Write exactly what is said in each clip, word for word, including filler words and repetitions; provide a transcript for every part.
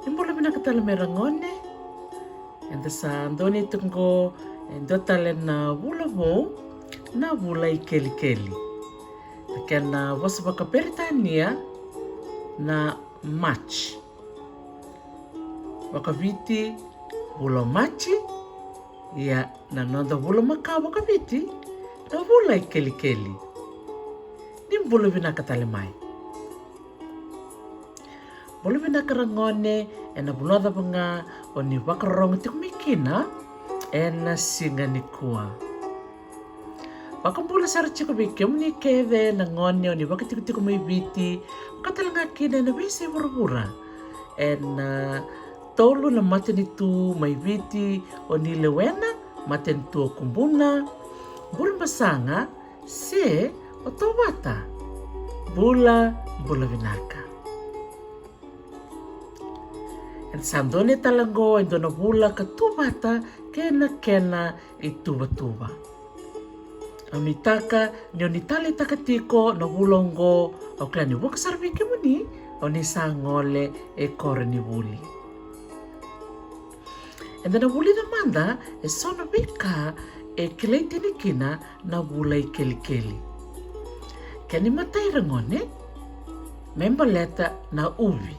Bula vinaka tale mai ragone. Eda sa donate tiko qo e dua tale na vula vou, na vula i kelikeli. Na kena vosa vakaperitania na March. Vakaviti, vula o Maji. Ia na noda vula makawa vakaviti na vula i kelikeli. Ni bula vinaka tale mai. Bula vinaka ragone, ena vanua cava ga o ni vakarorogo tiko mai kina ena siga nikua. Vakabula sara tiko vei kemuni kece na gone o ni vakatikotiko mai Viti, vaka tale ga kina ena veiyasai vuravura. Ena tolu na matanitu mai Viti o ni lewena, matanitu o Kubuna, Burebasaga, se o Tovata. Bula, bula vinaka. Eda sa donate tale qo e dua na vula ka tu vata kei na kena ituvatuva. Au nuitaka ni o ni taleitaka tiko na vula oqo, au kila ni vuqa sara vei kemuni o ni sa gole e koronivuli. Eda na vulica mada eso na veika e kilai tini kina na vula i kelikeli. Kena imatai ragone, me baleta na uvi.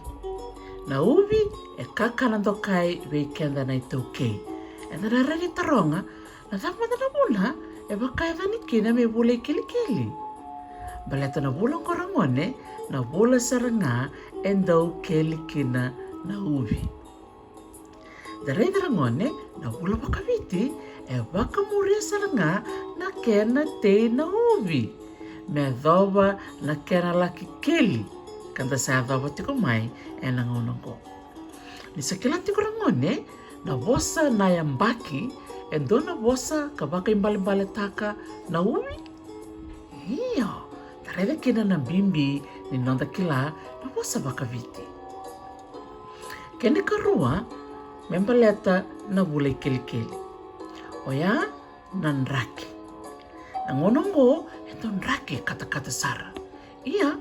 Na uvi e kakana dokai vei keda na iTaukei. Eda na rairai taroga, na cava mada na vuna e vakayacani kina me vula i kelikeli? Baleta na vula oqo ragone, na vula sara ga e dau keli kina na uvi. Da raica ragone, na vula vakaviti e vakamuria sara ga na kena tei na uvi me yacova na kena laki keli ka da sa yacova tiko mai ena gauna oqo. Ni sa kila tiko ragone, na vosa na yabaki e dua na vosa ka vakaibalebaletaka na uvi. Io, da raica kina na bibi ni noda kila na vosa vakaviti. Kena ikarua, me baleta na vula i kelikeli. Oya na draki. Na gauna oqo e dau draki katakata sara. Ia,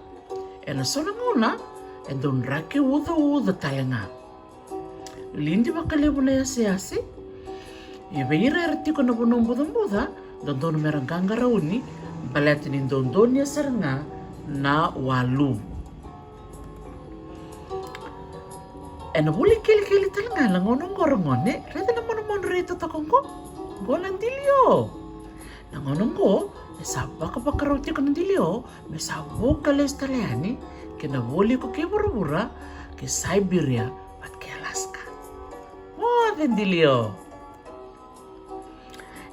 ena so na gauna e dau draki ucauca tale ga. Lidi vakalevu na yaseyase. Ia vei ira era tiko na vanua bucabuca, dodonu mera qaqarauni, baleta ni dodonu sara ga na walu. Ena vula i kelikeli tale ga na gauna oqo ragone, raica na monomono rei totoka oqo, oqo na dilio. Na gauna oqo e sa vakavakarau tiko na dilio me sa vuka lesu tale yani ki na vualiku kei vuravura, ki Siberia vata kei Alaska. Moce dilio.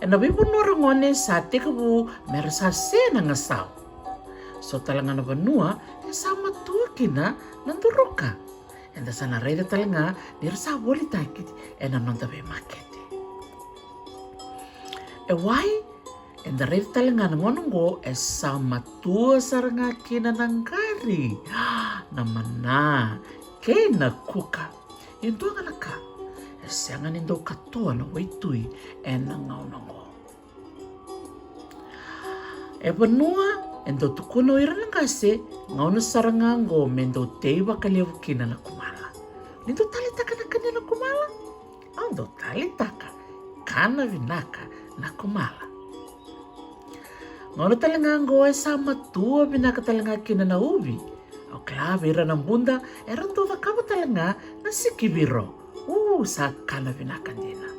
Ena veivanua ragone sa tekivu mera sa se na gasau. So tale ga na vanua e sa matua kina na duruka. Eda sa na raica tale ga ni ra sa volitaki ena noda veimakete. E wai, eda raica tale ga na gauna oqo e sa matua sara ga kina na qari, na mana, kei na kuka. Ia dua ga na ka, e sega ni dau katoa na waitui ena gauna oqo. E vanua e dau tukuna o ira na qase, gauna sara ga oqo me dau tei vakalevu kina na kumala. Ni dau taleitaka na kania na kumala? Au dau taleitaka, kana vinaka na kumala. Gauna tale ga oqo e sa matua vinaka tale ga kina na uvi. Au kila vei ira na buda era dau cakava tale ga na sikiviro. U, sa kana vinaka dina.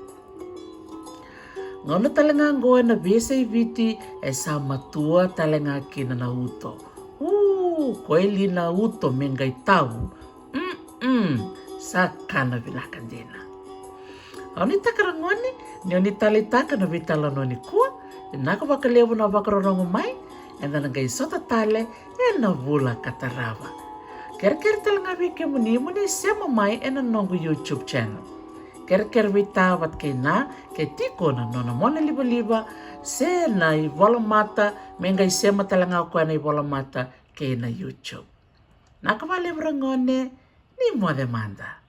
Gauna tale ga oqo ena veiyasai Viti e sa matua tale ga kina na uto. U, ko e li na uto me qai tavu. Mm, sa kana vinaka dina. Au nuitaka ragone ni o ni taleitaka na veitalanoa nikua. Vinaka vakalevu na vakarorogo mai. Eda na qai sota tale ena vula ka tarava. Kerekere tale ga vei kemuni mo ni sema mai ena noqu YouTube channel. Kerekere vei Ta vata kei Na ke tiko na nona mona livaliva se na ivolamata, me qai sema tale ga o koya na ivolamata kei na YouTube. Vinaka vakalevu ragone, ni moce mada.